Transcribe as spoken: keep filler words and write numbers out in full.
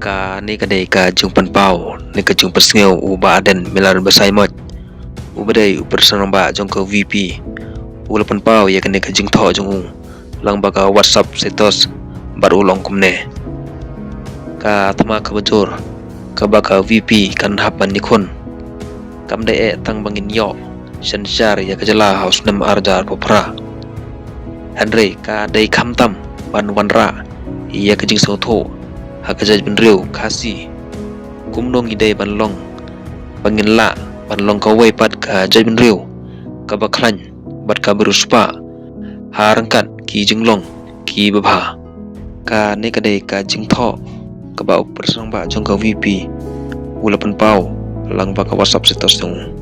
Kane ka dei ka jingpynpaw ne ka jingpynsngew u Bah Ardent Miller Basaiawmoit, uba dei u President Rangbah jong ka VPP, u la pynpaw ïa kane ka jingthoh jong u lyngba ka WhatsApp status, bad u la ong kumne: Ka thma kaba jur kaba ka VPP kan hap ban ïakhun kam dei eh tang ba ngin ïoh synshar ïa ka jylla ha u snem ar hajar arphew phra, hynrei ka dei khamtam ban wanrah ïa ka jingsngewthuh ha ka jaitbynriew Khasi. Kumno ngi dei ban long ba ngin lah ban long kawei pat ka jaitbynriew kaba khlaiñ bad kaba riewspah ha ryngkat ki jinglong kiba bha? Kane ka dei ka jingthoh kaba u President Rangbah jong ka VPP u la pynpaw lyngba ka WhatsApp status jong u.